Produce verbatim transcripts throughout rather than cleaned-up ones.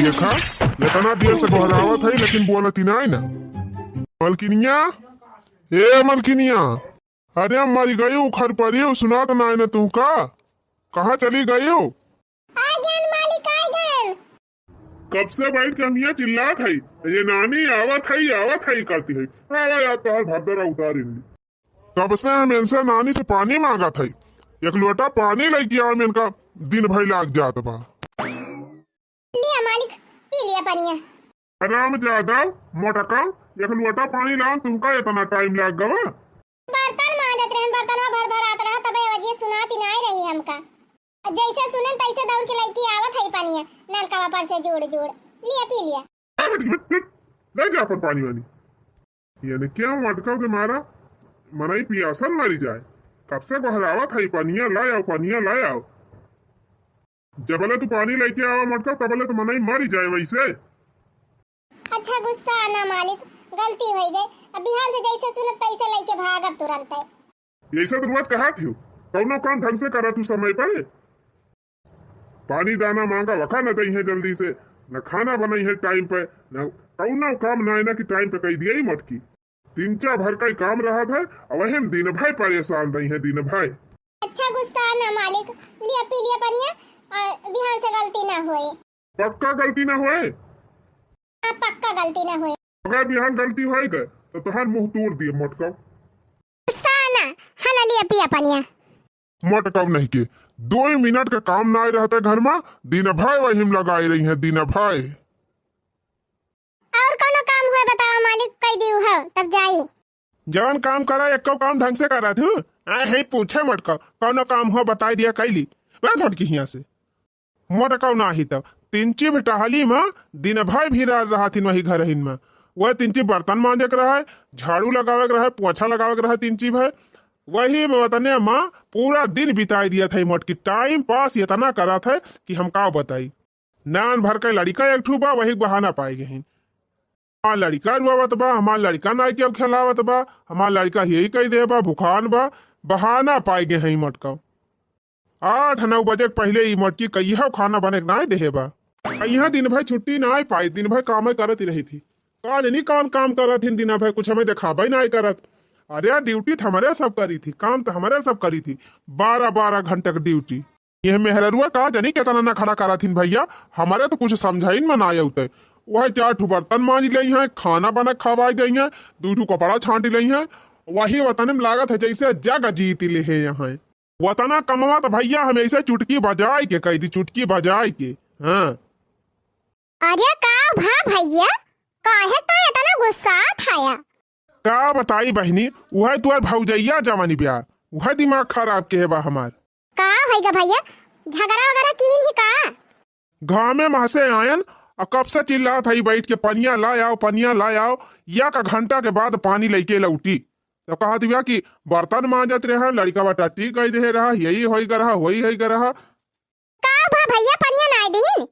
देखा, इतना देर से गोहरावत है, लेकिन बोलती नाई ना। मलकिनिया, ए मलकिनिया, अरे मरी गई, उखर परी, सुनात नाई ना तुमका? कहाँ चली गई? आइ गन मालिक, आइ गन। कब से बैठ के हम यहाँ चिल्लात है, ये नानी आवत है, आवत है करती है। आवा यार, तोहर भद्दरा उतार इनली। कब से हम इनसे नानी से पानी मांगत है, एक लोटा पानी लइके आवे में इनका दिन भर लाग जात बा। लिया मालिक, पी लिया पनिया। हराम जादा, मोटका, एक लोटा पानी लान, तुमका इतना टाइम लाग गवा? बर्तन मांजत रहन, बर्तनवा भर भर आत रहा, तबे वजह सुनाती नाई रही हमका। जैसे सुनन तैसे दौड़ के लइके आवत है पनिया, नलकवा पर से जोड़ जोड़। लिया पी लिया। अरे, हट, हट, हट, ले जा अपन पानी वानी। यानी क्या मटका के मारा मनई पियासन मरी जाए। कब से गोहरावत है, "पनिया लाय आओ, पनिया लाय आओ।" जबले तू पानी लइके आवा मटका, तबले तो मनई मरी जाए वैसे। अच्छा गुस्सा ना मालिक, गलती होइ गई। अब बिहान से जैसे सुनत तैसे लइके भागब तुरंत है। यैसे तो रोज कहा थियो, कौनो काम ढंग से करा तू समय पर। पानी दाना मांगा वखा न दई है जल्दी से, न खाना बनई है टाइम पे, न कौनो काम ना है ना कि टाइम पे कह दिया ही मटकी। तीन चार भर का ही काम रहत है, और वही में दिन भर परेशान रही है, दिन भर। अच्छा गुस्सा ना मालिक, लिया पी लिया पनिया, और बिहान से गलती ना होए। पक्का गलती ना होए? हाँ, पक्का गलती ना होए। अगर बिहान गलती होए गए, तो तोहार मुंह तोड़ दिए मोटकव। गुस्सा ना, हाँ ना लिया पिया पनिया। मोटकव नहीं के, दो ही मिनट का काम ना रहता घर में, दिन भर वही में लगाए रही है, दिन भर। और कौनो काम हुए बताओ मालिक, कह दी हो तब जाई। जवन काम करा, एको काम ढंग से करा तू। आ, है पूछे मोटकव, कौनो काम हो बताई दिया कैली। मैं मोटकी हियां से। मोटकव नाही तब, तिनची भी टहली में दिन भर भी रह-, रहथिन वही घरहिन में। वह तिनची बर्तन मांजे के रहे, झाड़ू लगावे के रहे, पोछा लगावे के रहे तिनची भर। वही में वतने में पूरा दिन बिताई दिया था मोटकी। टाइम पास इतना करत है कि हम का बताई। नान भर के लड़िका एक ठू बा, वही बहाना पाए गए हैं। हमार लड़िका रुआवत बा, हमार लड़िका नाई के खेलावत बा, हमार लड़िका यही कह दे बा, भुखान बा, बहाना पाए गए हैं मोटकव। आठ नौ बजे के पहिले ई मोटकी कहियो खाना बने के नाय देहे बा। कहियो दिन भर छुट्टी नाय पाई, दिन भर कामे करत ही रही थी। का जानी कौन काम करत हिन दिन भर, कुछ हमें देखाबे नाय करत। अरे ड्यूटी तो हमरे सब करी थी, काम तो हमरे सब करी थी, बारह बारह घंटे की ड्यूटी। ये मेहररुआ का जानी केतना नखड़ा करत हिन भैया, हमरे तो कुछ समझाइन में नाय अउते। वह चार ठू बर्तन मांज लेई हैं, खाना बना खवाई देई हैं, दू ठू कपड़ा छांट लेई हैं, वही वतन में लागत है जैसे जग जीत ले हैं यहाँ। वतना कमवा तो भैया हम ऐसे चुटकी बजाए के कह दी, चुटकी बजाए के। हाँ। अरे का भा भैया, काहे तो इतना गुस्सा थाया? का बताई बहिनी, उहे तुअर भौजैया जवानी ब्याह, उहे दिमाग खराब के बा हमार। का होइगा भैया, झगड़ा वगैरह कीन ही का? घामे महसे आयन, आ कब से चिल्लात हई बैठ के, "पनिया ला आओ, पनिया ला आओ।" एक घंटा के बाद पानी लइके लौटी। तो कहत बिया कि बर्तन मांजत रहा, लड़िका बा टट्टी कह दे रहा, यही होई ग रहा, वही होई ग रहा। का भा भैया, पनिया नाय दिहिन?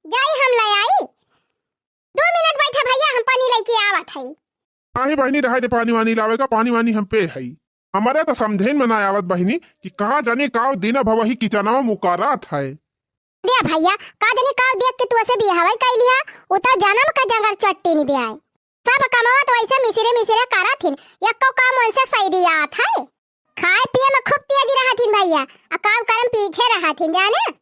जाई हम ले आई। दो मिनट बैठा भैया, हम पानी लइके आवत हई। नाही बहिनी, रहे दे पानी वानी लावे का, पानी वानी हम पे हई। हमरे तो समझे में ना आवत बहिनी कि का जाने का दिन भवही किचनवा मुकरात है। दे भैया, का जाने का देख के तू ऐसे बियाहवाई कइली हा, उ तो जन्म का जंगल चट्टी नि ब्याय। सब कमावत वैसे मिसरे मिसरे करत हिन, एको काम उनसे सैरियात है। खाए पिए में खूब तेज रहत हिन भैया, आ काम करे में पीछे रहत हिन जाने।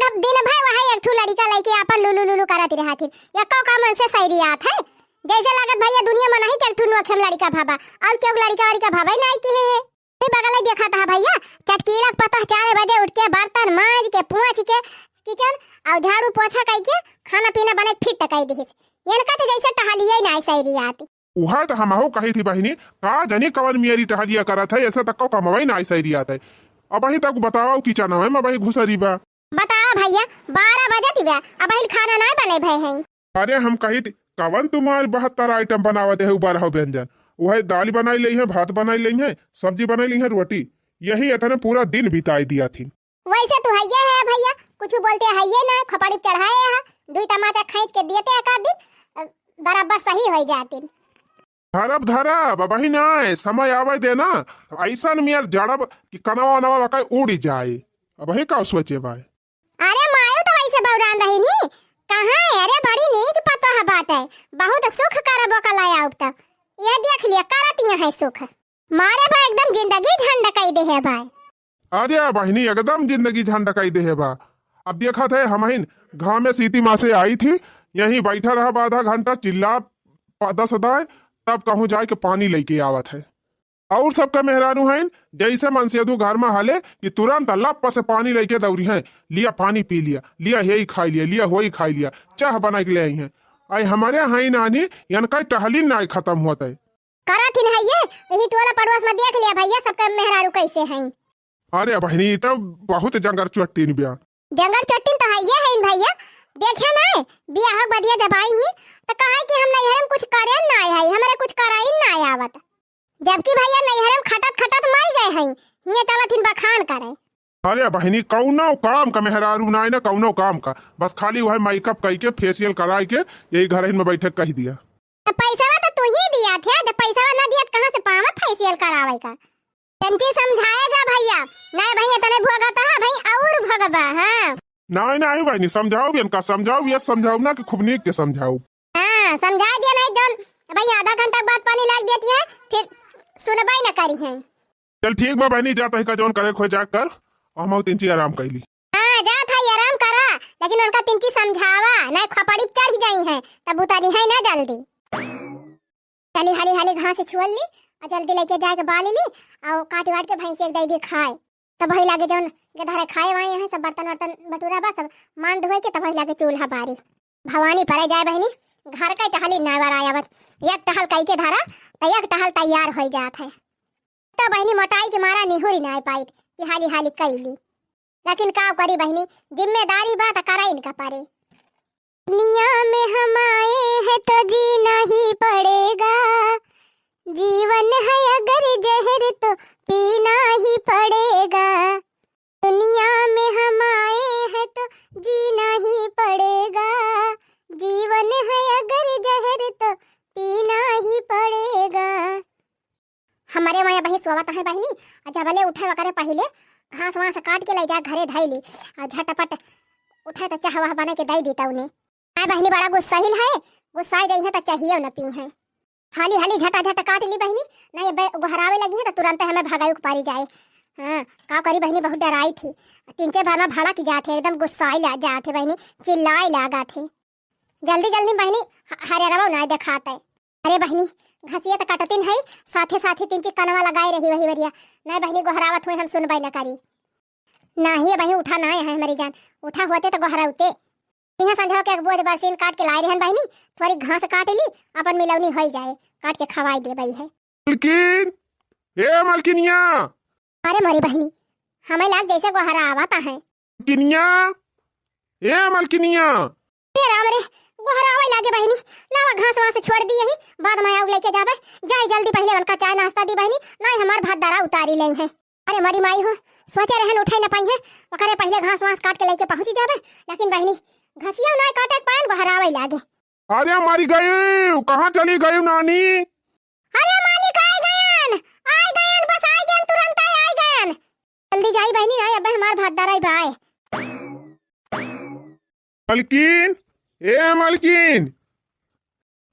दिन भर वही एक ठू लड़िका लइके आपन लुलु लुलु करत रहत हिन, एको काम उनसे सैरियात है। जैसे लागत भैया दुनिया में नहीं के एक ठू नोखे में लड़िका भाबा, और केहू लड़िका वड़िका भाबा ही नहीं किहे है। ए बगल देखत हा भैया, चटकीला के पतोह चार बजे उठ के बर्तन मांज के पोंछ के किचन और झाड़ू पोछा कई के खाना पीना बने के फिट कई दिहिस। इनका तो जैसे टहलिए नाय सैरियात। उहे तो हमहू कही थी बहिनी, का जानी कवन मियरी टहलिया करत है, ऐसे तक को कमवाई नाय सैरियात है। अबही तक बतावा किचनवे में अबही घुसरी बा। बतावा भैया, बारह बजे तिबे, अबही खाना नाय बने भय है। अरे हम कही थी, कवन तुम्हार बहत्तर आइटम बनावत है, बारह व्यंजन, उहे दाल बनाई लेई है, भात बनाई लेई है, सब्जी बनाई लेई है, रोटी, यही इतने पूरा दिन बिताई दिया थी। वैसे तू हइये है भैया, कुछ बोलते हइये ना, खोपड़ी चढ़ाए है, दुई तमाचा खींच के देते एक आध दिन, अ, बराबर सही हो जाती। धरब धरब, अबही ना, समय आवे देना, ऐसन मियर जड़ब कि कनवा नवा बकाई उड़ी जाए। अबही का सोचे बाय? अरे मायो तो वैसे बौरान रही नी, कहाँ है? अरे अरे बहिनी, एकदम जिंदगी झंड कई देहे बा। अब देखत है, हमहिन घामे सीती माँ से आई थी, यहीं बैठा रहा आधा घंटा, चिल्ला प-, दस दाएं, तब कहूँ जाए के पानी लेके आवत है। और सबका मेहरारू हैं, जैसे मनसेधु घर में हले कि तुरंत लप से पानी लेके दौरी हैं, लिया पानी पी लिया, लिया हेई खाई लिया, लिया होई खाई लिया, चाह बना के ले आई हैं। आई हमारे हैं नानी, यनका टहली ना खत्म होत है। करत ही नहीं ये, यही टोला पड़ोस में देख लिया भैया, सबका मेहरारू कैसे हैं। अरे बहिनी, ई तो बहुत जंगर चोट्टिन बिया। जंगर चोट्टिन तो है ये है भैया, देखे ना, बियाह के बदिया जब आई ही तो कहे कि हम नैहर में कुछ करे ना आए है, हमारे कुछ कराई ना आए आवत, जबकि भैया नैहर में खटत खटत मर गए हैं, हिये चलत हिन बखान करे। अरे बहिनी, कौनो काम का मेहरारू ना है ना, कौनो काम का, बस खाली वह मेकअप कई के, फेशियल कराई के, यही घर में बैठे कह दिया। तो पैसा तो तू ही दिया थे, जब पैसा ना दिया तो कहाँ से पावा फेशियल करावे का? तंची समझाया जा भैया, नहीं भैया तने भोगता है भाई और भोगबा, हाँ। नहीं, नहीं बहिनी, समझाओ भी इनका, समझाओ भी, ये समझाओ ना कि खूब नीक के समझाओ। हाँ, समझा दिया नहीं जौन, भाई आधा घंटा के बाद पानी लाग देती है, फिर सुनबाई न करी है। चल ठीक बा बहिनी, जा तहिका जौन करे खोए जा कर, और हम तिंची आराम कैली। हाँ, जा था आराम करा, लेकिन उनका तिंची समझावा, नहीं खोपड़ी चढ़ गई है, तब उतारी है ना जल्दी। चली हाली हाली घास छुअल ली, और जल्दी लेके जाए के बाली ली, और काट वाट के भैंसी एक दे दी खाए। तब वही लागे जौन के धरे खाए वाए हैं, सब बर्तन वर्तन बटूरा बा, सब मान धोए के तब वही लागे चूल्हा बारी। भवानी परे जाए बहिनी, घर का टहली ना बरायावत, एक टहल कई के धरा, त एक टहल तैयार होई जात है। तो बहिनी मोटाई के मारा निहुरी ना पाइत कि हाली हाली कई ली, लेकिन का करी बहिनी, जिम्मेदारी बा त कराइन का परे। दुनिया में हम आए हैं तो जीना ही पड़ेगा, जीवन है अगर जहर तो पीना ही पड़ेगा। दुनिया में हम आए हैं तो जीना ही पड़ेगा, जीवन है अगर जहर तो पीना ही पड़ेगा। हमारे वहाँ बही सोवत है बहिनी, आ जबले उठे वकरे पहिले घास वास काट के ले जा घरे धई ली, आ झटपट उठे तो चाह वाह बना के दई दी तउने। आए बहिनी बड़ा गुस्साइल है, गुस्साई जाई है तो चाहिए न पी है। हाली हाली झटा झट काट ली बहिनी, नहीं बे गोहरावे लगी है तो तुरंत हमें भगाई के पारी जाए। हाँ, का करी बहिनी, बहुत डराई थी, तीन चार बार में भड़क जात है, एकदम गुस्साई ला जात है बहिनी, चिल्लाई लागा थे। जल्दी जल्दी बहिनी ह-, हरेरवा ना देखात है। अरे बहिनी, घसिया तो कटतिन है, साथे साथे तीन ची कनवा लगाए रही वही वरिया। नहीं बहिनी, गोहरावत हुए हम सुनबे न करी। नहीं बहिनी, उठा ना है हमारी जान, उठा होते तो गोहराउते। यहाँ संझवा के एक बोझ बरसीन काट के लाए रहन बहिनी, थोड़ी घास काट ली, अपन मिलौनी होई जाए, काट के खवाई देबई है। मलकिन, ए मलकिनिया। अरे मोरी बहिनी, हमें लाग जैसे गोहरावत है। मलकिनिया, ए मलकिनिया। अरे राम रे, गोहरावे लागे बहिनी, लावा घास वास छोड़ दी यही, बाद में आऊ लेके जाबे। जाए जल्दी पहिले उनका चाय नाश्ता दी बहिनी, नहीं हमार भात दरा उतारी ले है। अरे मरी माई हो, सोचे रहन उठे न पाई है, ओकरे पहिले घास वास काट के लेके पहुँची जाबे, लेकिन बहिनी घसिया ना काटे पान गोहरावे लागे। अरे मरी गई, कहाँ चली गई नानी? अरे मालिक, आइ गयन, आइ गयन, बस आइ गयन, तुरंत आइ, आइ गयन। जल्दी जाई बहिनी, नाहीं अबे हमार भात दराई बाय। मलकिन, ए मलकिन,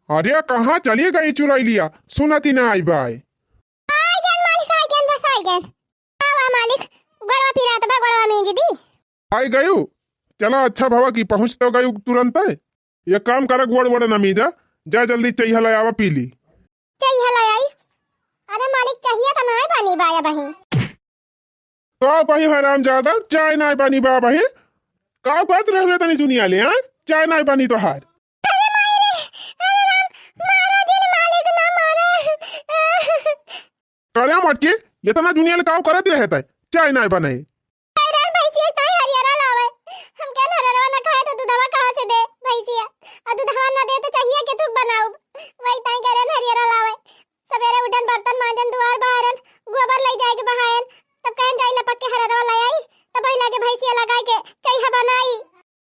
अरे कहाँ चली गई चुरैलिया? सुनती ना आई बाय। आइ गयन मालिक, आइ गयन, बस आइ गयन। आवा मालिक, गोड़वा पिरात बा, गोड़वा मींज दी। आइ गयू? चला अच्छा भवा कि पहुँच तो गयू तुरंत। एक काम करा, गोड़ वोड़ न मीजा, जा जल्दी चइहा ले आवा, पी ली। चइहा ले आई? अरे मालिक, चइहा त नाहीं बानी बाया बहिन। का बही हरामजादा, चाय नाहीं बानी बा बहिन? का करत रहुए तनी दुनिया ले, हाँ? चाय नाहीं बानी तोहार। अरे माई रे, अरे राम, मारा जिन मालिक ना मारा। करे मटकी, इतना दुनिया ले काव करत रहे तै, चाय नाय बने। अरे भैंसिया, ताई हरियरा लावे। हम क्या हरियरवा ना खाए तो दूधवा कहाँ से दे भैंसिया? और दूधवा ना दे तो चाहिए के तू बनाऊ। वही ताई करे हरियरा लावे। सवेरे उठन, बर्तन मांजन, दुआर बहारन, गोबर ले जाए के बहायन, तब कहन जाई लपक के हरियरवा ले आई, तब वही लागे भैंसिया लगाए के चइहा बनाई।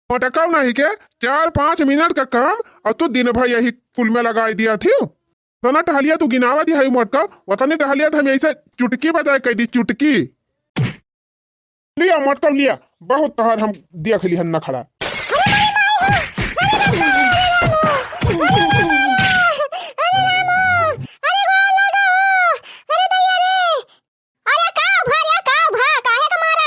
पटकाव नहीं के, चार पाँच मिनट का काम और तू दिन भर यही कुल में लगाई दिया थी। तना टहलिया तू गिनावा दी है मोटका, वतने टहलिया तो हम ऐसे चुटकी बजाए कह दी, चुटकी। लिया मोटका लिया, बहुत तोहर हम देख ली हन नखड़ा। अरे का भा रे, का भा, काहे के मार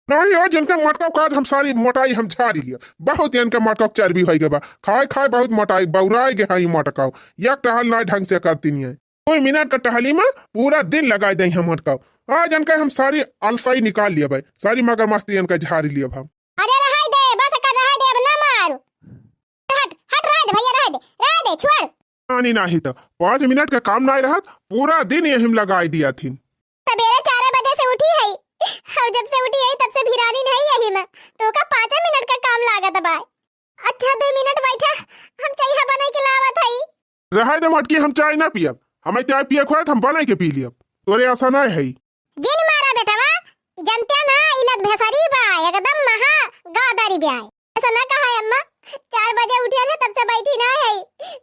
नहीं, आज इनके मटकाव का आज हम सारी मोटाई हम झारी लिया। बहुत इनके मटकाव चर्बी होइ गए बा। खाए खाए बहुत मोटाई, बौराए गए हैं ये मटकाव। एक टहल ना ढंग से करती नहीं है। कोई मिनट का टहली में पूरा दिन लगाइ देइ हम मटकाव। आज इनके हम सारी अलसाई निकाल लिया भाई, सारी मगरमस्ती इनके झारी लिया हम। अरे रहाई दे, बस कर रहाई दे, अब ना मार। हट, हट, रहाई दे भैया, रहाई दे, रहाई दे, छोड़। पानी नाही तो पाँच मिनट का काम नाही रहत, पूरा दिन यही में लगाई दिया थी। सबेरे चार बजे से उठी है, और जब से उठी है तब से भिरानी नहीं यही में, तो का पाँच मिनट का काम लागत बा। अच्छा, दो मिनट बैठा, हम चाय बनाई के लावत हई। रहे दे मटकी, हम चाय ना पियब, हमें चाय पिए के होए तो हम बनाई के पी लियब, तोरे आसा ना है। जिन मारा बेटवा, जनते ना, इलत भेसरी बा, एकदम महा गादरी बा। ऐसा ना कहा अम्मा, चार बजे उठेन है, तब से बैठी ना है।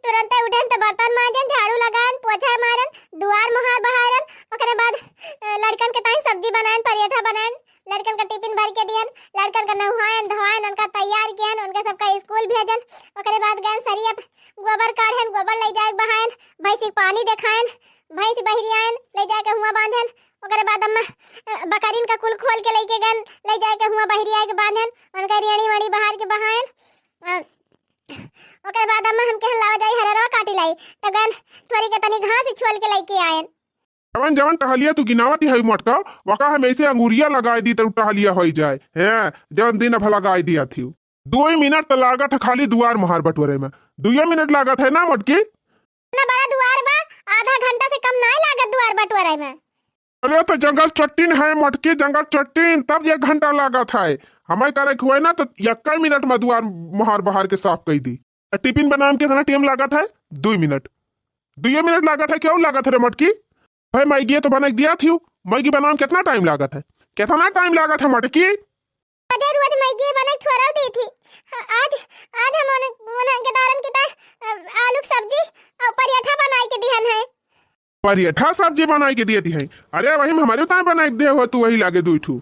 तुरंते उठेन तो बर्तन मांजेन, झाड़ू लगाएन, पोछा मारेन, दुआर मुहार बहारेन, ओकरे बाद, अ, लड़कन के ताई सब्जी बनाएन, परेठा बनाएन, लड़कन का टिफिन भर के दियन, लड़कन का नहुआएन, धोआएन, उनका तैयार कियन, उनके सबका स्कूल भेजन। ओकरे बाद गएन सरिया पे गोबर काढ़ेन, गोबर ले जाए बहाएन, भैंसी के पानी देखाएन, भैंस बहरी आएन, ले जाके हुआं बांधेन। ओकरे बाद अम्मा, अ, बकरीन का कुल खोल के लेके गएन, ले जाके हुआं बहरी आए के बांधेन, उनका रेड़ी वेड़ी बहार के बहाएन। अ, ओकरे बाद अम्मा हम कहन लावा जाई हररवा काटी लाई, तो गएन थोड़ी के तनी घास छोल के लेके आएन। जवन जवन टहलिया तू गिनावत ही मटका, वका हम ऐसे अंगुरिया लगाए दी तो टहलिया होई जाए। हैं, जवन दिन भर लगाए दिया थी। दुई मिनट तो लागत है खाली दुआर मुहार बटोरे में। दुइये मिनट लागत है ना मटकी? इतना बड़ा दुआर बा, आधा घंटा से कम नाय लागत दुआर बटोरे में। अरे तो जंगल चट्टीन है मटकी, जंगल चट्टीन, तब एक घंटा लागत है। हमें करे के हुए ना तो यक्का मिनट में दुआर मुहार बहार के साफ कर दी। टिफिन बनावे में कितना टाइम लागत है? दुई मिनट। दुइये मिनट लागत है, क्यों लागत है रे मटकी? भाई मैगी तो बना के दिया थी, मैगी बनावे में कितना टाइम लागत है? कितना टाइम लागत है मटकी? रोज रोज मैगी बनाई थोड़ा दी थी। आज, आज हम उन, उनके दारन की तरह, अ, आलू की सब्जी और पराठा बनाई के दिहन है। पराठा सब्जी बनाई के दिए थी है? अरे वही में हमारे उतार बनाई के दे हो तू, वही लागे दुई ठू।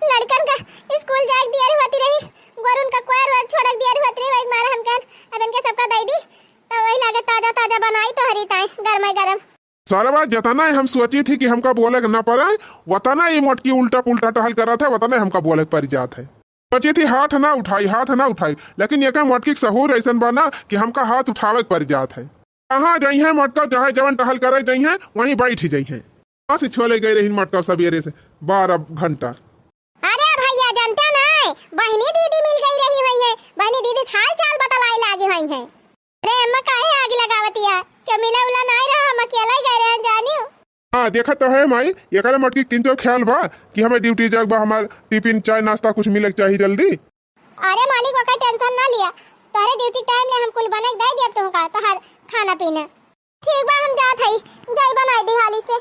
लड़कन का स्कूल जाए के दिया होती रही, गोरुन का कोयर वर छोड़ के दिया होती रही, वही मारा हम कहन, अब इनके सबका दे दी, तो वही लागे ताजा ताजा बनाई तो हरी ताई, गरम गरम। सरवा, जतना हम सोची थी कि हमका बोले के न पड़े, वतना ही मोटकी उल्टा पुल्टा टहल करत है, वतना हमका बोले के पड़ जात है। सोची थी हाथ ना उठाई, हाथ ना उठाई, लेकिन ये मोटकी के सहूर ऐसन बा ना कि हमका हाथ उठावे के पड़ जात है। कहाँ जइहैं मोटका, चाहे जवन टहल करे जइहैं, वहीं बैठ जइहैं। कहाँ से छोले गए रही मोटका सबेरे से बारह घंटा। अरे भैया, जानते नहीं, बहनी दीदी मिल गई रही हुई है, बहनी दीदी से हाल चाल बतलाई लागी हुई है। अरे अम्मा, काहे आग लगावतिया? क्यों मिला उला नाय रहा, हम अकेला ही गए रहे जानियो। हाँ, देखत तो है माई, एकरे मटकी किंचो ख्याल बा कि हमें ड्यूटी जाग बा, हमार टिफिन, चाय, नाश्ता कुछ मिले के चाहिए जल्दी। अरे मालिक, ओकर टेंशन ना लिया, तोहरे ड्यूटी टाइम ले हम कुल बने के दे देब तुमका, तोहर खाना पीना। ठीक बा, हम जात हई, जाई बनाई दी हाली से।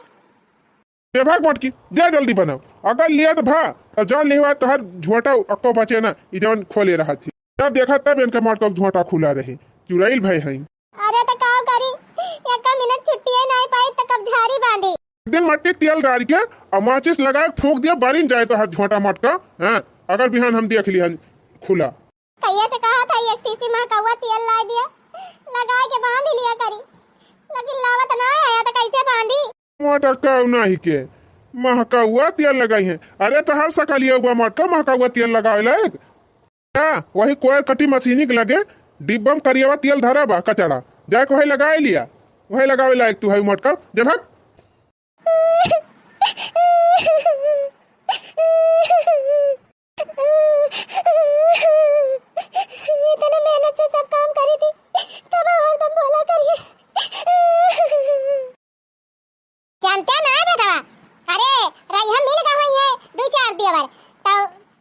ए भाग मोटकी, जा जल्दी बनाओ। अगर लेट भा, तो जान लिहवा तोहर झोंटा अक्को बचे ना, ई जवन खोले रहा थी। जब देखा तब इनका मोटका झोंटा खुला रहे, चुराइल भय हई। अरे तो का करी, एक मिनट छुट्टिए नहीं पाई तो कब झारी बांधी। एक दिन मट्टी तेल डाल के और माचिस लगा के फूंक दिया, बरिन जाए तोहर झोंटा मोटका, हाँ, अगर बिहान हम देख लिहन खुला। कहिया से कहा था एक शीशी महकौआ तेल ला दिया, लगा के बांध लिया करी, लेकिन लावत ना आया तो कैसे बांधी? मोटका नहीं के महकौआ तेल लगाई है। अरे तोहर सकलिया हुआ मोटका महकौआ तेल लगावे लायक। हाँ, वही कोयर कटी मशीनी के लगे डिब्बा में करियावा तेल धरा बा कचड़ा, जाके वही लगाए लिया, वही लगावे लायक तू है मोटका, जब हट। इतने मेहनत से सब काम करी थी, तब हरदम बोला करिए। जानते ना है बेटवा, अरे रही हम मिल गए हुई है दो चार देवर, तो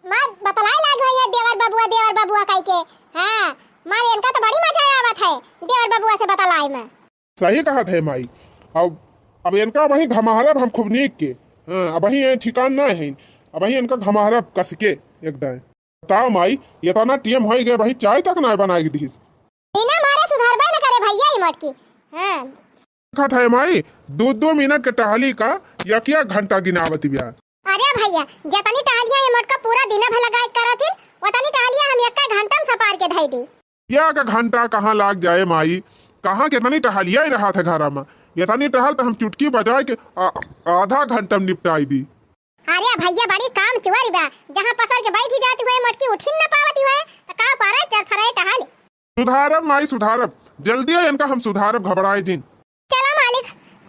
मार बतलाए लाग हुई है देवर बबुआ, देवर बबुआ कह के। हाँ, मार इनका तो बड़ी मजा आवत है देवर बबुआ से बतलाए में। सही कहत है माई। अब, अब इनका वही घमारब हम खूब नीक के। हाँ, अब वही ये ठिकान ना है, अब वही इनका घमारब कस के एकदम। बताओ माई, इतना टेम होई गए, वही चाय तक ना बनाए के दिहिस। बिना मारे सुधरबे न करे भैया ई मोटकी। हाँ। देखत है माई, दो दो मिनट के टहली का एक एक घंटा गिनावत बिया। अरे भैया, जतनी टहलिया ये मोटका पूरा दिन भर लगाए करत हिन, उतनी टहलिया हम एक घंटा में सपार के धई दी। एक घंटा कहाँ लाग जाए माई, कहाँ कितनी टहलिया ही रहत है घरा में। इतनी टहल तो हम चुटकी बजाए के आ-, आधा घंटा में निपटाई दी। अरे भइया, बड़ी काम चोरी बा, जहाँ पसर के बैठी जाती हुए, मोटकी उठिन न पावती हुए, त का करे, चरफराए टहल। सुधारब माई, सुधारब, जल्दी है इनका हम सुधारब, घबराए जिन। चला मालिक,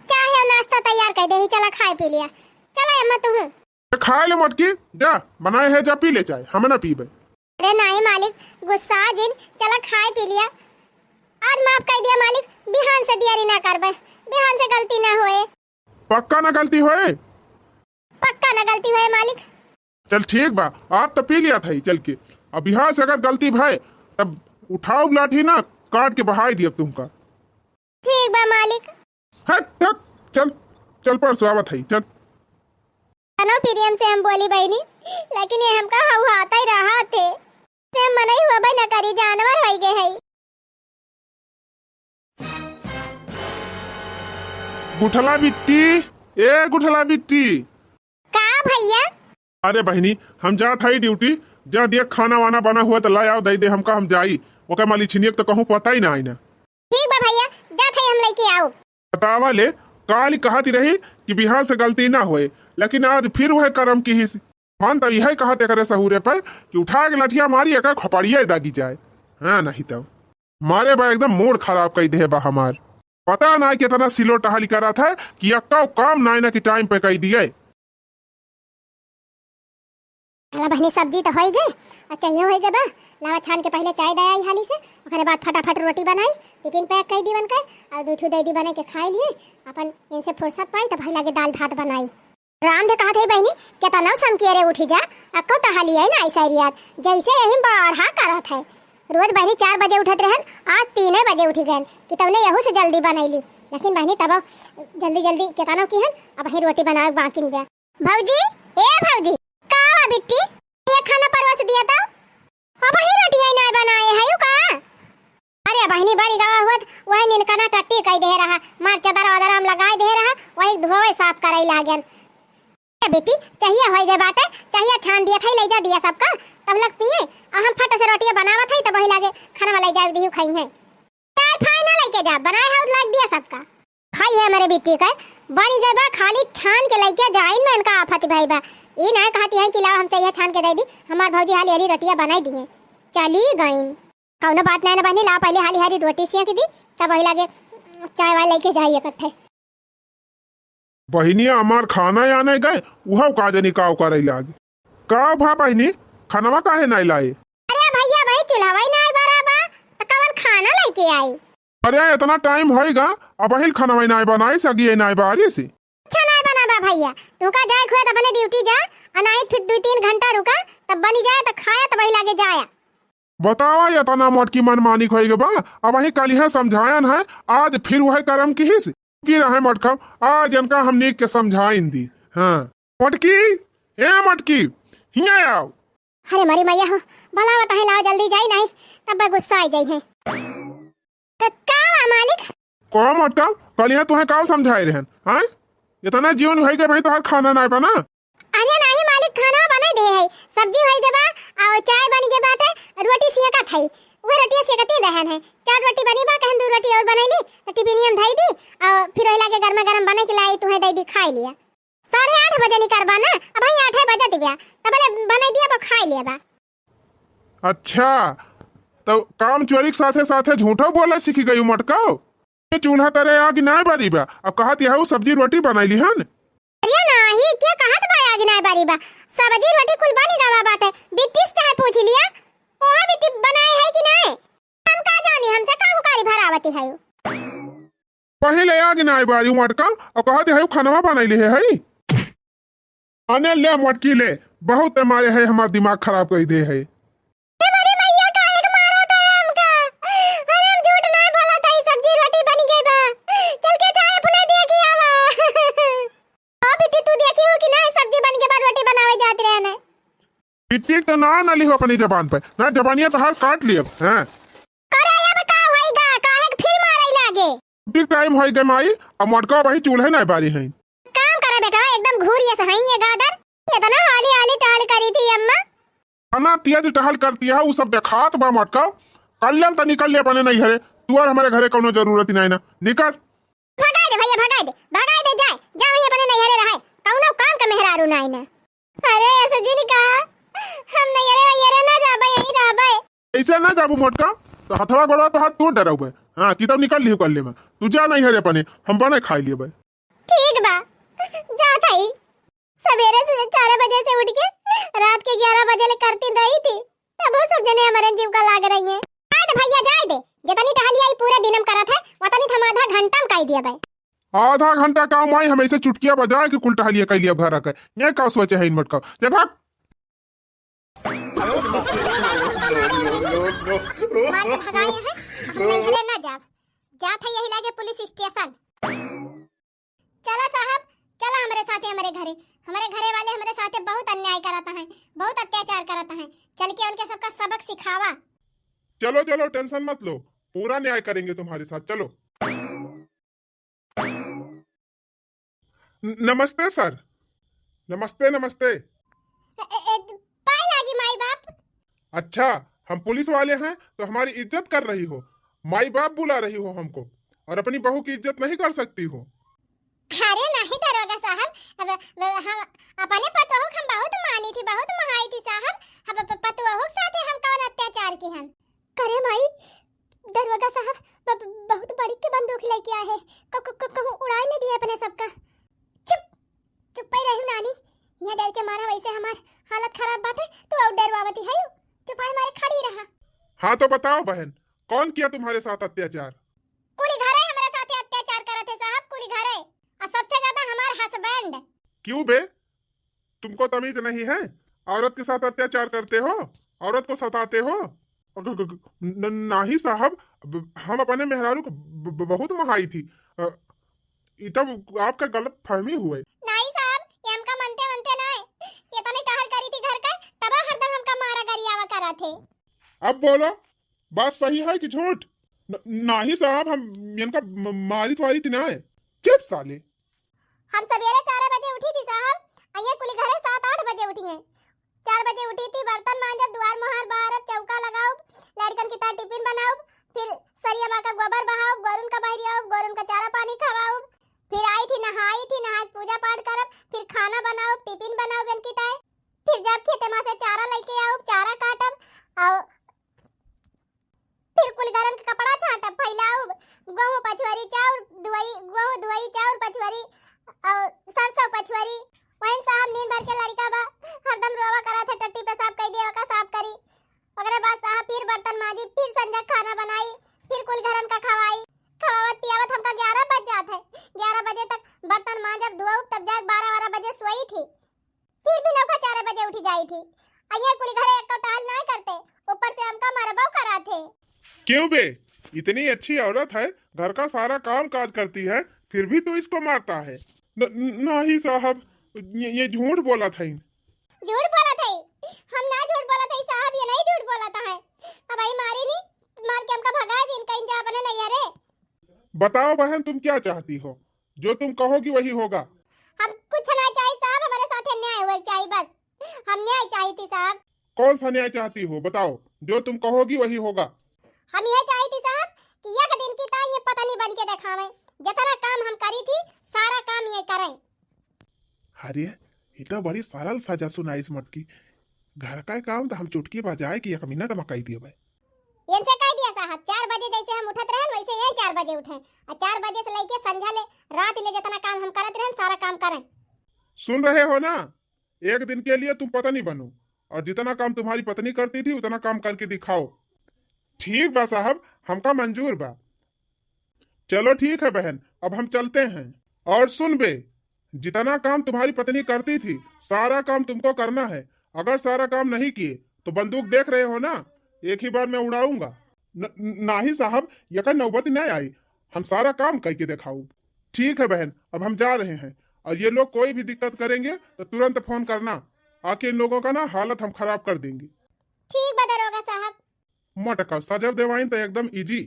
चाय और नाश्ता तैयार कर दे ही, चला खाए पी लिया। चला अम्मा तू। ए, खाए ले मोटकी, जा, बनाए है, जा पी ले चाय, हम ना पीबे। अरे नाहीं मालिक, गुस्सा जिन, चला खाए पी लिया। आज माफ कर दिया मालिक, बिहान से दियारी ना करबे, बिहान से गलती ना होए। पक्का ना गलती होए? पक्का ना गलती होए मालिक। चल ठीक बा, आज तो पी लिया था ही चल के, अब बिहान से अगर गलती भय तब उठाओ लाठी ना, काट के बहाई दिया तुमका। ठीक बा मालिक। हट, हट, चल, चल परसों आवत हई, चल। तनो प्रेम से हम बोली बहिनी, लेकिन ये हमका हौहाता ही रहा थे। से मनई होबे न करी, जानवर होई गए हई। गुठला बिट्टी, ए गुठला बिट्टी। का भइया? अरे बहिनी, हम जात हई ड्यूटी, जा देख खाना वाना बना हुआ त ला आओ, दे दे हमका, हम जाई। ओकर मलिछिनिया के त कहूँ पता ही ना आई ना। ठीक बा भइया, जात हई हम लइके आओ। बतावा ले, काल कहत रही कि बिहान से गलती ना होए, लेकिन आज फिर वह करम किहिस। हम त यही कहत एकरे सहूरे पर कि उठा के लठिया मारी, एकर खोपड़िया दागी जाए। हाँ, नहीं तो मारे बा एकदम मूड खराब कई दे बा हमार। पता ना कितना सिलो टहली करत है कि अक्का काम नाई ना कि टाइम पे कई दिए। चला बहिनी, सब्जी तो होई गए, अच्छा ये होई गए बा। लावा छान के पहले चाय दे आई हाली से, ओकरे बाद फटाफट रोटी बनाई, टिफिन पैक कर दी बनके, और दू ठू दे दी बने के खाई लिए। अपन इनसे फुर्सत पाई तो भाई लगे दाल भात बनाई। राम दे कहत है बहिनी, केतना सम किए रे उठी जा, अक्को टहली है ना ऐसा रियात, जैसे यही बाढ़ा करत है। रोज बहिनी चार बजे उठत रहन, आज तीने बजे उठी गए कि तौने यहू से जल्दी बनैली। लेकिन बहिनी तब जल्दी जल्दी केतना किहन, अब ही रोटी बनावे बाकी बा। भौजी, ए भौजी, का हुआ बिट्टी? ये खाना परोस दिया तो। अब ही रोटियां ना बनाए है यू का? अरे बहिनी, बड़ी गवा हुआ त वही निनकना टट्टी कई दे रहा, मार चदर वदर हम लगाई दे रहा, वही धोवे साफ करई लागेन। ए बेटी, चाहिए होई गए बाटे, चाहिए छान दिया था, ले जा दिया सबका, तब लग पिए, आ हम फट से रोटियां बनावत है, तब वही लागे खाना वाला ले जा दिहु खाई है। चाय फाय ना लेके जा, बनाए हाउस लाग दिया सबका। खाई है मेरे बिट्टी का, बनी गए बा, खाली छान के लेके जाइन में इनका आफत भाई बा। ई ना कहती है कि लाओ हम चाहिए छान के दे दी, हमार भौजी हाली हाली रोटियां बनाई दिए, चली गईन। कौनो बात नहीं ना बहनी, लाओ पहले हाली हाली रोटी सेक दी, तब वही लागे चाय वाय लेके जाई इकट्ठे। बहिनिया हमार खाना आने गए, उहव का जनी काव करई लाग। का भा बहिनी, खनवा काहे नाई लाए? अरे भैया, भाई चूल्हा वही नाई बरा बा, त कवन खाना लेके आई? अरे इतना टाइम होइगा, अबहिल खनवा नाई बनाई सगिए नाई बारी से। अच्छा नाई बना बा भैया, तू का जाए खुए त अपने ड्यूटी जा, अनाई फिर दू तीन घंटा रुका, तब बनी जाए त खाया, तब वही लागे जाया। बतावा, ये तना मोटकी मनमानी होई गए बा। अबही कलिहा समझायन है, आज फिर वह करम किहिस। की रहे मोटका, आज इनका हम नीक के समझाइन दी। हाँ। मोटकी, ए मोटकी, हियाँ आओ। अरे मरी मैया हो, बलावत है, लाओ जल्दी जाई नहीं, तब गुस्सा आई जाई है। क-, का हुआ मालिक? का मोटका, कलिहा तुहे का समझाए रहन, हाँ? इतना जीवन होई गए भाई, तोहार खाना नाई बना? अरे नाही मालिक, खाना बनाई दे है, सब्जी होई गए बा, और चाय बन गए बाटे, रोटी सेकत है, वह रोटियां सेकती रहन है, चार रोटी बनी बा, कहन दू रोटी और बनैली, तो टिफिनिया में धई दी, और फिर वही लागे गर्मा गर्म बने के लाई, तुहे दे दी, खाई लिया। साढ़े आठ बजे निकरबा ना, अबही आठे बजे दिव्या, तबले बनाई दिया, अब खाई लिया बा। अच्छा, तो काम चोरी के साथे साथे झूठो बोला सीख गई मोटका। ये चूल्हा तरे आग नाय बारी बा, अब कहत यहू सब्जी रोटी बनाई ली हन। अरे नाही, के कहत बा आग नाय बारी बा? सब्जी रोटी कुल बनी गवा बाटे, बिट्टी से चाहे पूछ लिया, ओहा बिट्टी बनाए है कि नाय? हम का जानी, हमसे का हुकारी भरावती है। पहिले आग नाय बारी मटका, अब कहत है खनवा बनाई ली है, है? अने ले मटकी ले, बहुत मारे है, हमार दिमाग खराब कर दे है। अरे मोरी मैया, काहे के मारत है हमका? अरे हम झूठ नाय बोलत है, सब्जी रोटी बन गई बा। चल के चाय अपने दे के आवा। ओ बिट्टी, तू देखी हो कि नाय, सब्जी बन के बा, रोटी बनावे जात रहे ने। बिट्टी तो ना नली हो अपनी जबान पे, ना जबानिया तो हाल काट लियो, हैं? करे अब का होइगा, काहे के फिर मारे लागे? बिट्टी टाइम होई गए माई, अब मटका वही चूल्हे नाय बारी है। काम करे बेटा, एकदम घूरिए से हई ये गादर। इतना हाली हाली टहल करी थी अम्मा। अना तेज टहल करती है, वो सब देखात बा मटका। कल्याण त निकल ले अपने नहीं हरे, तू और हमारे घरे कोनो जरूरत ही नहीं ना, निकल। भगाई दे भैया, भगाई दे, भगाई दे, जाए, जा वहीं अपने नहीं हरे रहे, कौनो काम का मेहरारू नहीं ना। अरे ऐसे जिन का, हम नैहरे वैहरे ना जाबे, यहीं रहबे। ऐसे ना जाबू मोटका, तो हथवा गोड़वा तोहार टूट डराउबे। हाँ, किताब निकाल लिहू कर ले में। तू जा नैहरे अपने, हम बने खाई लेबे। ठीक बा, जात हई। सवेरे से चार बजे से उठ के रात के ग्यारह बजे ले करती रही थी, तब वो सब जने हमारे जीव का लाग रही है। जाए दे भैया, जाए दे। जितनी टहलिया ई पूरे दिन में करत है, उतनी तो हम आधा घंटा में कई दिया भाई। आधा घंटा का माई, हम ऐसे चुटकिया बजाए के कुल टहलिया कई लिया घर के। ये का सोचे है इन मटका? ये भाग। मार के भगाए हैं, हम नैहरे ना जाब। जात है यही लागे पुलिस स्टेशन। चला साहब, चला हमरे साथे, हमरे घरे। हमरे घरे वाले हमरे साथे बहुत अन्याय करत हैं, बहुत अत्याचार करत हैं। चल के उनके सबका सबक सिखावा। चलो, चलो, tension मत लो, पूरा न्याय करेंगे तुम्हारे साथ। चलो। न-, नमस्ते सर। नमस्ते, नमस्ते। ए, ए, ए, पाए लागी माई बाप। अच्छा, हम पुलिस वाले हैं तो हमारी इज्जत कर रही हो, माई बाप बुला रही हो हमको, और अपनी बहू की इज्जत नहीं कर सकती हो। अरे नहीं दरोगा साहब, अब, अब हम अपने पतोहू के हम बहुत मानी थी, बहुत महाई थी साहब। अब प-, पतोहू के साथे हम कौन अत्याचार की हम? करे माई, दरोगा साहब ब-, ब-, बहुत बड़ी के बंदूक लेके आए हैं। क-, क-, क-, कहूँ उड़ाए न दिए अपने सबका। चुप, चुप ही रही नानी। यहाँ डर के मारा वैसे हमार हालत खराब बाटे, तू और डरवावती है। चुप है मारे खड़ी रहा। हाँ तो बताओ बहन, कौन किया तुम्हारे साथ अत्याचार? कुली घरे हमारे साथे अत्याचार करत है साहब, कुली घरे। और सबसे ज्यादा हमार husband। क्यों बे, तुमको तमीज नहीं है? औरत के साथ अत्याचार करते हो, औरत को सताते हो। अग-, ग-, ग-, न-, नाही साहब, ब-, हम अपने मेहरारू को ब-, ब-, बहुत महाई थी। अ, ई तब आपका गलत फहमी हुए। नाही साहब, ये हमका मनते मनते ना है, ये तो नहीं टहल करी थी घर का, तब हरदम हमका मारा गरियावा करा थे। अब बोलो, बात सही है कि झूठ? न-, नाही साहब, हम इनका म-, मारित वारित ना है। चुप साले। हम सवेरे चार बजे उठी थी साहब, और ये कुली घरे सात आठ बजे उठी हैं। चार बजे उठी थी, बर्तन मांजब, दुआर मोहार बहारब, चौका लगाउब, लड़कन की ताई टिफिन बनाउब, फिर सरिया माँ का गोबर बहाउब, गोरुन का बहरियाउब, गोरुन का चारा पानी खवाउब, फिर आई थी, नहाई थी, नहाई के पूजा पाठ करब, फिर खाना बनाउब, टिफिन बनाउब इनकी ताई, फिर जब खेते माँ से चारा लेके आउब, चारा काटब, और फिर कुल घरन के कपड़ा छांटब, फैलाउब, गोहूँ पछुआरी चाउर धुआई, गोहूँ धुआई चाउर पछुआरी और सरसों पछुआरी। वही साहब नींद भर के लड़का बा, हरदम रोवा करत है, टट्टी पेशाब कई दे, ओका साफ करी। ओकरे बाद साहब फिर बर्तन मांजी, फिर संझा खाना बनाई, फिर कुल घरन का खवाई। खवावत पियावत हमका ग्यारह बज जात है। ग्यारह बजे तक बर्तन मांजब, धोउब, तब जाके बारह बारह बजे सोई थी। फिर भी नौका चार बजे उठी जाई थी। अइया कुल घरे एक टहल नाय करते, ऊपर से हमका मरबो करा थे। क्यों बे, इतनी अच्छी औरत है, घर का सारा काम काज करती है, फिर भी तू इसको मारता है। न-, न-, नहीं साहब, ये, ये झूठ बोला था। झूठ बोला था? हम ना झूठ बोला था साहब, ये नहीं झूठ बोला था है। अब आई मारी नहीं, मार के हमका भगा दिन कहीं जा अपने नहीं अरे। बताओ बहन, तुम क्या चाहती हो? जो तुम कहोगी वही होगा। हम कुछ ना चाहिए साहब, हमारे साथ अन्याय हुआ चाहिए बस, हम न्याय चाहिए थी साहब। कौन सा न्याय चाहती हो, बताओ, जो तुम कहोगी वही होगा। हम यह चाहिए थी साहब कि एक दिन की ताई ये पत्नी बन के दिखावे, जितना काम हम करी थी सारा काम ये करें। अरे, ये तो बड़ी सरल सजा सुनाइस मटकी। घर का काम तो हम चुटकी बजाए कि एक मिनट में कई दिए भाई। इनसे कह दिया साहब, चार बजे जैसे हम उठत रहन, वैसे ये चार बजे उठे। और चार बजे से लेके संझा ले, रात ले जितना काम हम करत रहन, सारा काम करें। सुन रहे हो ना, एक दिन के लिए तुम पत्नी बनो और जितना काम तुम्हारी पत्नी करती थी, उतना काम करके दिखाओ। ठीक बा साहब, हमका मंजूर बा। चलो ठीक है बहन, अब हम चलते हैं। और सुन बे, जितना काम तुम्हारी पत्नी करती थी, सारा काम तुमको करना है। अगर सारा काम नहीं किए, तो बंदूक देख रहे हो ना, एक ही बार में उड़ाऊंगा। न-, न-, नाही साहब, यका नौबत नहीं आई, हम सारा काम करके दिखाऊ। ठीक है बहन, अब हम जा रहे हैं, और ये लोग कोई भी दिक्कत करेंगे, तो तुरंत फोन करना, आके इन लोगों का ना हालत हम खराब कर देंगे। ठीक बा दरोगा साहब। मटका सजब देवाइन तो एकदम easy।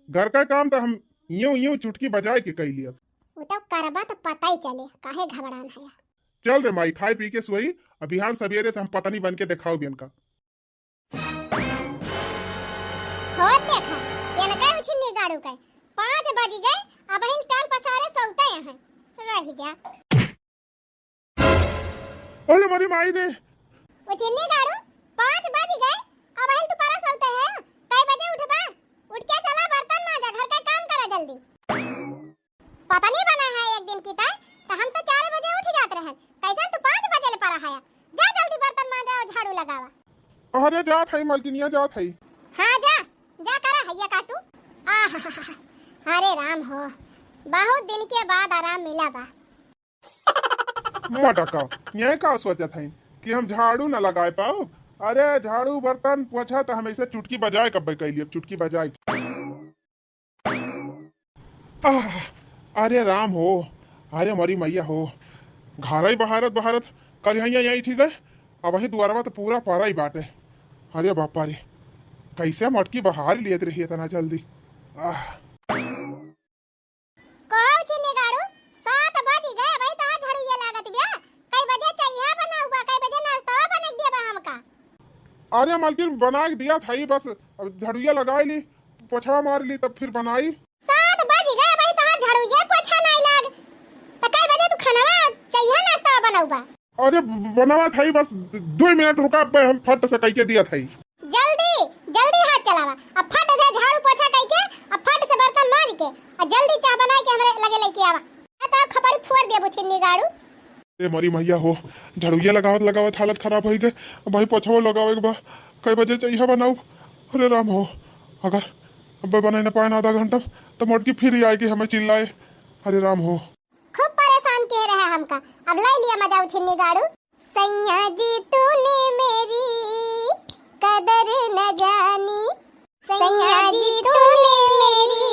घर का काम तो हम यूं यूं चुटकी बजाए के कई लिया। वो तो करबा तो पता ही चले, काहे घबरान है। चल रे माई, खाए पी के सोई, अब बिहान सवेरे से हम पत्नी बन के दिखाओ बियन का। हो देखा, ये लगा उछिन्नी गाड़ू के। पाँच बज गए, अब ही टांग पसारे सोते हैं। रह जा। अरे मोरी माई रे। ओ चिन्नी गाड़ू, पाँच बज गए, अबहिन तू परस होते है, कई बजे उठबा? उठ के चला बर्तन माजा, घर का काम करा जल्दी। पता नहीं बना है एक दिन की तय, तो हम तो चार बजे उठ जात रहन, कैसन तू पाँच बजे ले परा है? जा जल्दी बर्तन माजा और झाड़ू लगावा। अरे जात हई मलकिनिया, जात हई। हाँ जा, जा करा हैया काटू। आह, अरे राम हो, बहुत दिन के बाद आराम मिला बा। मटका, ये का सोचत हई कि हम झाड़ू ना लगाए पाउब? अरे झाड़ू बर्तन पोछा तो हम ऐसे चुटकी बजाए कब्बे कैली, अब चुटकी बजाए। आह, अरे राम हो, अरे मोरी मैया हो, घरई बहारत बहारत करिहैया यही ठीक है। अबही दुआरवा तो पूरा परा ही बाटे। अरे बापा रे, कैसे मटकी बहार लेत रही इतना जल्दी। आह। कहो छिन्नी गाड़ू, सात बज गए, अबही तोहार झड़ुइया लागत बिया। कई बजे चइहा बनाउबा, कई बजे नाश्ता बना के देबा हमका? अरे मालकिन, बना के दिया था ही, बस अब झड़ुइया लगाई ली, पोछवा मार ली, तब फिर बनाई। सात बज गए, अबही तोहार झड़ुइया पोछा नाई लाग, त कई बजे तू खानवा चइहा नाश्ता बनाउबा? अरे बनावा था ही, बस दो मिनट रुका, अब हम फट से कह के दिया था ही। जल्दी, जल्दी हाथ चलावा, अब फट से झाड़ू पोछा कह के, अब फट से बर्तन माज के, और जल्दी चाह बनाई के हमरे लगे लेके आवा। आ तो खपड़ी फोड़ देबो छिन्नी गाड़ू। ए मोरी मैया हो, झड़ुइया लगावत लगावत हालत खराब होइ गए। अब भाई पोछवा लगावे के बा, कई बजे चइहा बनाउब? अरे राम हो, अगर अब बनाई ना पाए ना आधा घंटा, तो मोटकी फिर ही आए कि हमें चिल्लाए। अरे राम हो। खूब परेशान के रहा हमका, अब लाई लिया मजा उछिन्नी गाड़ू। सैया जी तूने मेरी कदर न जानी, सैया जी तूने मेरी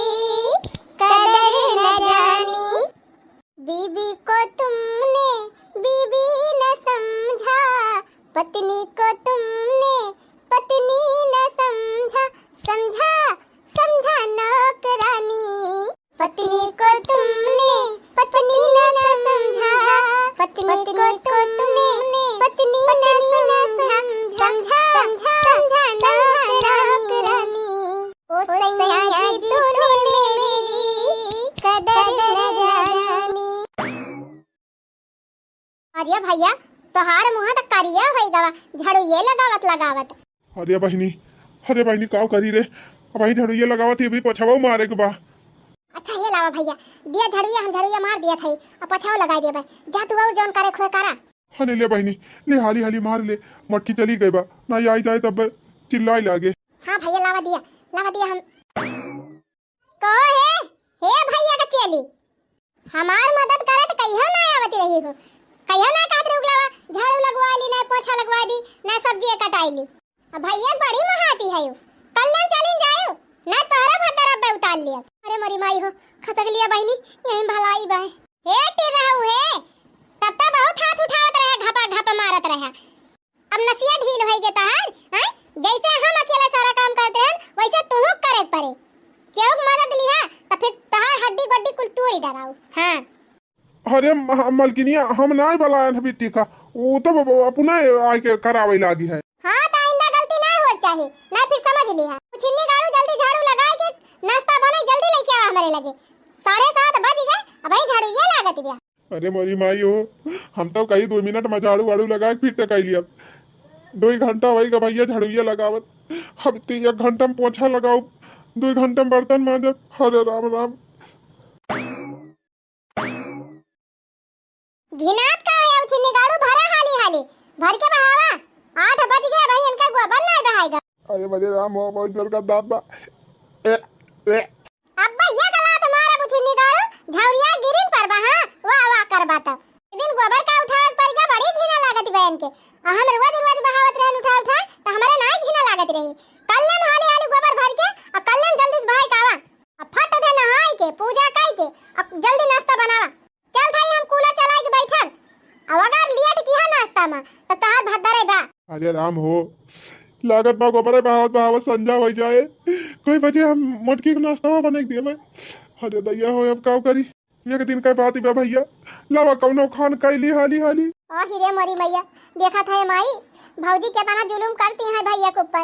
कदर न जानी। बीबी को तुमने बीबी न समझा, पत्नी को तुमने पत्नी न समझा, समझा, समझा नौकरानी। पत्नी को तुमने पत्नी न समझा, पत्नी को तुमने पत्नी न समझा, समझा, समझा, समझा नौकरानी। ओ सैया जी तूने मेरी कदर न जानी। अरे भैया, तोहार मुँह त करिया होइ गवा, झड़ुइये लगावत लगावत। अरे बहिनी, अरे बहिनी, काव करी रे? अबही झड़ुइये लगावत ही, अभी पोछवा मारे के बा। अच्छा, ये लावा भैया, दिया झड़ुइया, हम झड़ुइया मार दिया था, अब पोछवा लगाई देबे। जा तू और जौन करे खुए करा। हने ले बहिनी, ले हाली हाली मार ले, मटकी चली गई बा, ना आई जाए तब चिल्लाए लागे। हाँ भैया, लावा दिया, लावा दिया हम। कहो हे, हे भैया का चेली, हमार मदद करे त कहियो ना आवत रही हो, कहियो ना कहत रही लावा झाड़ू लगवा ली, ना पोछा लगवा दी, ना सब्जी कटाई ली। अब भैया बड़ी महाती है, कल्लन चलिन जायो, ना तोहरा भद्दर अब्बे उतार लिया। अरे मोरी माई हो, खसक लिया बहिनी, यही भलाई बा। हे टिर्रहू हे, तब तो बहुत हाथ उठावत रहे, घपा घप मारत रहे। अब नसिया ढील होई गे तहार, हैं? जैसे हम अकेले सारा काम करते हैं, वैसे तुहू करे के पड़े। केहू के मदद लिहा, त फिर तहार हड्डी गोड्डी कुल तूरी डराऊ। हाँ। अरे म-, मलकिनिया, हम नाय बलायन ह बिट्टी का, ऊ तो ब-, ब-, अपना आके करावे लागी है। हाँ, त आइंदा गलती नाय होए के चाही, ना फिर समझ लिहा। उछिन्नी गाड़ू, जल्दी झाड़ू लगाए के नाश्ता बने, जल्दी लेके आवा हमरे लगे। साढ़े सात बज गए, अबही झाड़ू ये लागत बिया। अरे मोरी माई हो, हम तो कही दो मिनट में झाड़ू वाड़ू लगा के फिर टकाई लिया। दो ही घंटा वही का भैया झाड़ुइया लगावत, अब तो एक घंटा में पोछा लगाओ, दो घंटा में बर्तन मांजब। अरे राम राम। घिनात का है उछिन्नी गाड़ू, भरा हाली हाली, भर के बहावा। आठ बज गया भाई, इनका गोबर ना बहाएगा। अरे बड़े राम हो, बहुत जोर का दांत बा। ए, ए। अब्बा ये गला तो मारा बुझिन्नी गाड़ू, झौरिया गिरिन पर बा, हाँ? वाह, वाह, कर बात। दिन गोबर का उठावे पर का बड़ी घिना लागत बहन के। आ हम रोज, रोज बहावत रहन उठा, उठा, त हमारे ना घिना लागत रही। कल्लन हाली, हाली गोबर भर के, आ कल्लन जल्दी से भाई कावा। आ फट दे नहाई के, पूजा काई के, आ जल्दी नाश्ता बनावा। चल भाई, हम कूलर चलाई के बैठन। अब अगर लेट किहा नाश्ता में, त तहार भद्दरे बा। अरे राम हो, लागत बा गोबरे बहावत बहावत संझा होइ जाए। कोई बजे हम मोटकी के नाश्ता बना के दिए। अरे दैया हो, अब का करी? एक दिन का बात बा भैया, लावा कौनो खान कैली हाली हाली। आही रे मोरी मैया, देखत है माई, भौजी केतना जुलुम करती हैं भैया के ऊपर।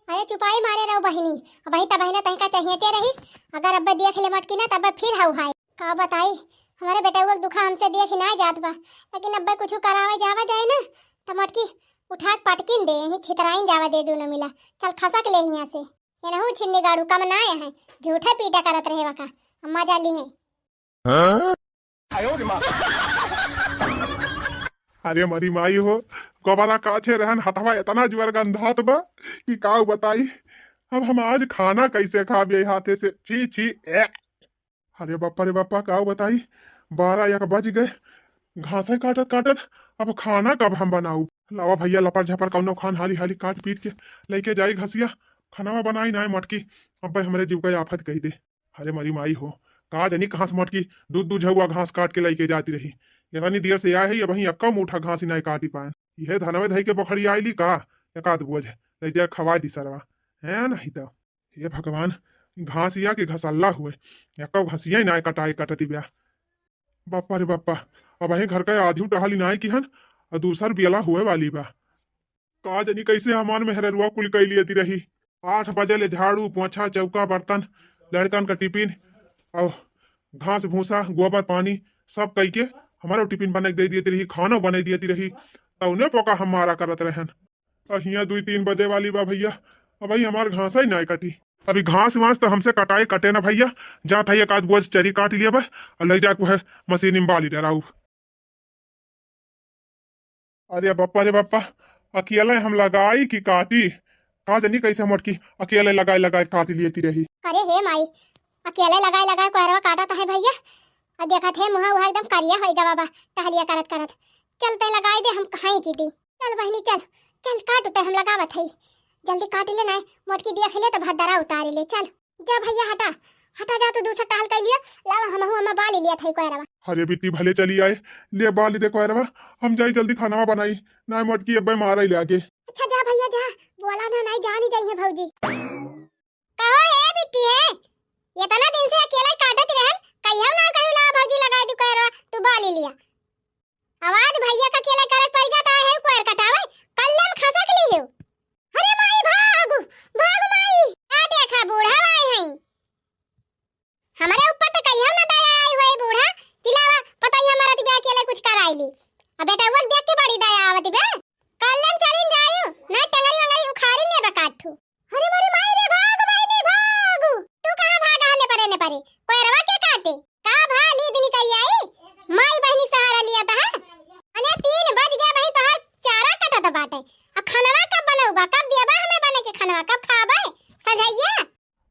अरे चुपाई मारे रहो बहिनी, अबही त बहिने तनिका चहेटे रही, अगर अब्बे देख ले मटकी ना तब फिर हऊ हाय। का बताई, हमरे बेटउआ के दुखा हमसे देख ही नाहीं जात बा, लेकिन अब्बे कुछ करावे जावा जाए ना, त मोटकी उठा के पटकिन दे, यहीं छितराइन जावा दे दूनो मिला। चल खसक ले हियाँ से। ये नहू छिन्नी गाड़ू कम ना आए हैं, झूठे पीटा करत रहे वका, अम्मा जा लिए। हाँ? अरे मरी माई हो, गोबरा काछे रहन, हथवा इतना जुअर गंधात बा कि काउ बताई। अब हम आज खाना कैसे खाब यही हाथे से? छी, छी, ए। अरे बापा रे बापा, काउ बताई, बारह एक बज गए, घासे काटत काटत अब खाना कब हम बनाऊ? लावा भैया, लपर झपर कौनो खान हाली हाली काट पीट के लइके जाई घसिया, खानावा बनाई ना मोटकी, अब्बे हमरे जीव का आफत कही दे। अरे मरी माई हो, का जानी कहाँ से मोटकी दू दू झउआ घास काट के लइके जाती रही। इतनी देर से आए है, अबहीं एक्का मूठा घास ही नाहीं काटी पाएन। इहे धनवे धई के बखड़ी आइली का, एक आध बोझ लइ जाए खवाए दी सरवा, है नहीं तो। हे भगवान, घासिया के घसल्ला हुए, एक्का घसिया ही नाहीं कटाए कटती ब्या। बापा रे बापा, अबहीं घर का आधी टहली नाहीं किहन, और दूसर बेला हुए वाली बा। का जानी कैसे हमार मेहररुआ कुल कइ लियती रही। आठ बजे ले झाड़ू, पोछा, चौका, बर्तन, लड़कन का टिफिन और घास भूसा, गोबर पानी सब कइ के हमारो टिफिन बना के दे दियती रही, खानो बना दियती रही। तौने पोका हम मारा करत रहन। और हियाँ दुई तीन बजे वाली बा भैया, अबहीं हमार घास ही नाहीं कटी। अभी घास वास तो हमसे कटाए कटे ना भैया, जात है एक आध बोझ चरी काट लिया बा और लइ जाके वह मशीन में बाली डराऊ। अरे बप्पा रे बप्पा, अकेले हम लगाई कि काटी? का जानी कैसे मोटकी अकेले लगाई लगाई काट लियती रही। अरे हे माई, अकेले लगाई लगाई कोहरवा काटत है भैया। आ देखत है मुँह उहा एकदम करिया होइ गवा बा, टहलिया करत करत। चल तैं लगाई दे, हम कहाँ की दी। चल बहिनी चल, चल काट तैं, हम लगावत है। जल्दी काट ले नाहीं, मोटकी देख ले तो भद्दरा उतार ले। चल। जा भैया हटा, हटा जा, तू दूसर टहल कइ लिया। लावा हमहू अम्मा बाली लिया था कोयरवा। अरे बिट्टी भले चली आए, ले बाली दे कोयरवा, हम जाई जल्दी खानावा बनाई, नाहीं मोटकी अब्बे मारा ही लागे। अच्छा जा भैया जा, बोला ना नाहीं जानी जाई है भौजी। कहो हे बिट्टी है, इतना दिन से अकेला ही काटत रहन, कहियो ना कहियो ला भौजी लगाई दी कोयरवा, तू बाली लिया। आवाज भैया का अकेला करे पड़ गया, तो आए है कोयर कटावे, कल्लम खसक ली हो। अरे माई भागु, भागु माई, का देखा बूढ़ा आए हैं। हमरे ऊपर तो कहियो ना दया आई हुई बूढ़ा, कि लावा पता ही हमारा तिबे अकेले कुछ कराई ली। अब बेटा वो देख के बड़ी दया आवत बे। कल्लम चलिन जायु, ना टंगरी वंगरी उखाड़ी ले बकाठू। अरे मोरी माई रे, भागु बहिनी भागु। तू कहाँ भागा है ने परे ने परे? कोयरवा के काटे? का भा लीद निकल आई? माई बहिनी सहारा लिया था। अने तीन बज गया भाई, तोहार चारा कटत बाटे। आ खनवा कब बनौबा? कब दियाबा हमें बने के खनवा? कब खाबे? संझैया?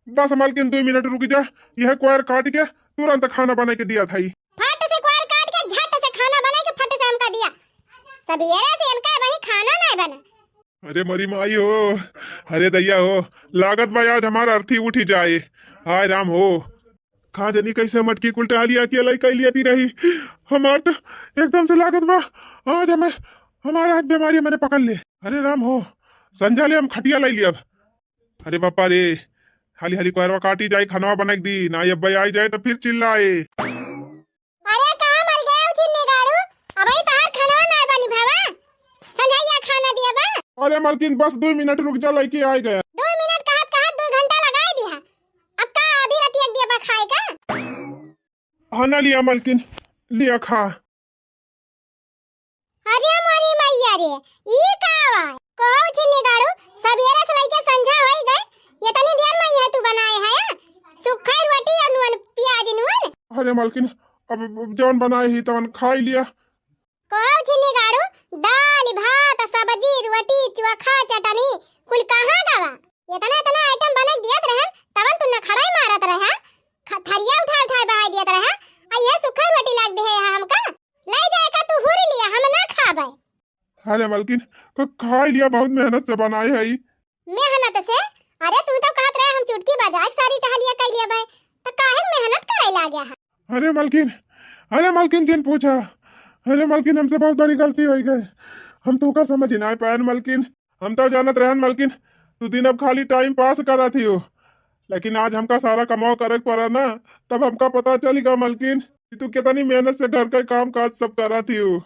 बस मलकिन, दुई मिनट रुक जा, यह कोयर काट के तुरंत खाना बना के दिया थाई। फट से कोयर काट के झट से खाना बना के फट से हमका दिया। सबेरे से इनका वही खाना नहीं बना। अरे मरी माई हो, अरे दैया हो, लागत बा आज हमार अर्थी उठी जाए। हाय राम हो, का जानी कैसे मटकी कुल टहलिया के लई कई लियती रही। हमार तो एकदम से लागत बा आज हमें, हमारा आज बीमारी मैंने पकड़ ले। अरे राम हो, संझा ले हम खटिया लई लियब। अरे बापा रे, हाली हाली कोयरवा काटी जाए, खनवा बना के दी, ना ये अब्बा आई जाए तो फिर चिल्लाए। अरे कहाँ मर गया उचित निगाड़ू? अबे तहार खनवा ना बनी भावा, संझैया खाना दिया बा। अरे मलकिन, बस दुई मिनट रुक जा, लइके आए गया। दुई मिनट कहत कहत दुई घंटा लगाई दिया। अब का आधी रात एक दिया बा खाए का? हाँ ना लिया मलकिन, लिया खा। अरे मोरी मैया रे, ई का बा? कहू छिन्नी गाड़ू, सबेरे से लइके संझा होई गए, इतनी देर में यह तू बनाए है? सुखा रोटी और नून, प्याज नून। अरे मलकिन, अब जौन बनाए ही तवन खाई लिया। कहू छिन्नी गाड़ू, दाल, भात, सब्जी, रोटी, चोखा, चटनी, कुल कहाँ गवा? इतना, इतना आइटम बना दियत रहन, तवन तू नखड़ाई मारत रहा, ख-, थरिया उठा, उठा बहाई दियत रहा, आ यह सुखा रोटी लाग दे है हमका? ले जाए का तू हुरी लिया, हम ना खाबे। अरे मलकिन, क-, खाई लिया, बहुत मेहनत से बनाए है ई। मेहनत से? अरे तू तो कहत रहे हम चुटकी बजाए के सारी टहलिया कई लिया बे, तो काहे मेहनत करे लाग्या है? अरे मलकिन, अरे मलकिन जिन पूछा, अरे मलकिन हमसे बहुत बड़ी गलती होई गए, हम तू का समझ ही ना पायन मलकिन, हम तो जानत रहन मलकिन, तू दिन अब खाली टाइम पास करत ही हो, लेकिन आज हमका सारा कमाओ करे के पड़ा ना, तब हमका पता चली गा मलकिन कि तू कितनी मेहनत से घर का काम काज सब करत ही हो।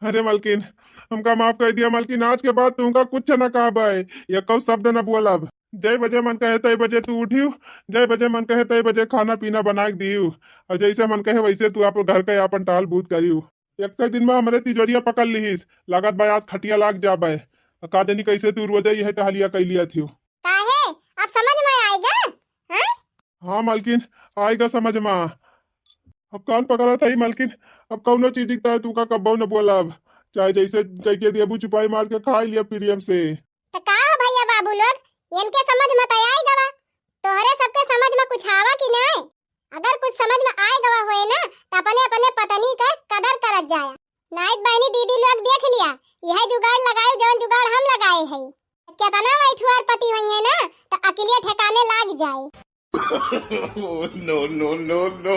अरे मलकिन, हमका माफ कर दिया मलकिन, आज के बाद तुमका कुछ ना कहबे, ये कौ शब्द न बोलब। जय बजे मन कहे तय बजे तू उठियो, जय बजे मन कहे तय बजे खाना पीना बना के दियो, और जैसे मन कहे वैसे तू आप घर के आपन टहल बूत करियो। एक दिन में हमरे तिजोरिया पकड़ लिहिस, लागत बा आज खटिया लाग जाबे। का जानी कैसे तू रोजे यह टहलिया कैलिया थियो। काहे? अब समझ में आएगा? हाँ? हाँ मालकिन, आएगा समझ में। अब कान पकड़ा था ही मालकिन, अब कौनो चीज दिखता है तू का कब्बो न बोलब, चाहे जैसे कह के दिया चुपाई मार के खा लिया प्रियम से। तो का हो भैया बाबू लोग, इनके समझ में तो आए गवा, तोहरे सबके समझ में कुछ आवा कि नहीं? अगर कुछ समझ में आए गवा होए ना, तो अपने अपने पत्नी का कदर करत जाया। नाइत बहनी दीदी लोग देख लिया, यह जुगाड़ लगाए जौन जुगाड़ हम लगाए है। कितना वही ठुआर पति हुई है ना, तो अकिलिया ठिकाने लाग जाए। Oh, no, no, no, no।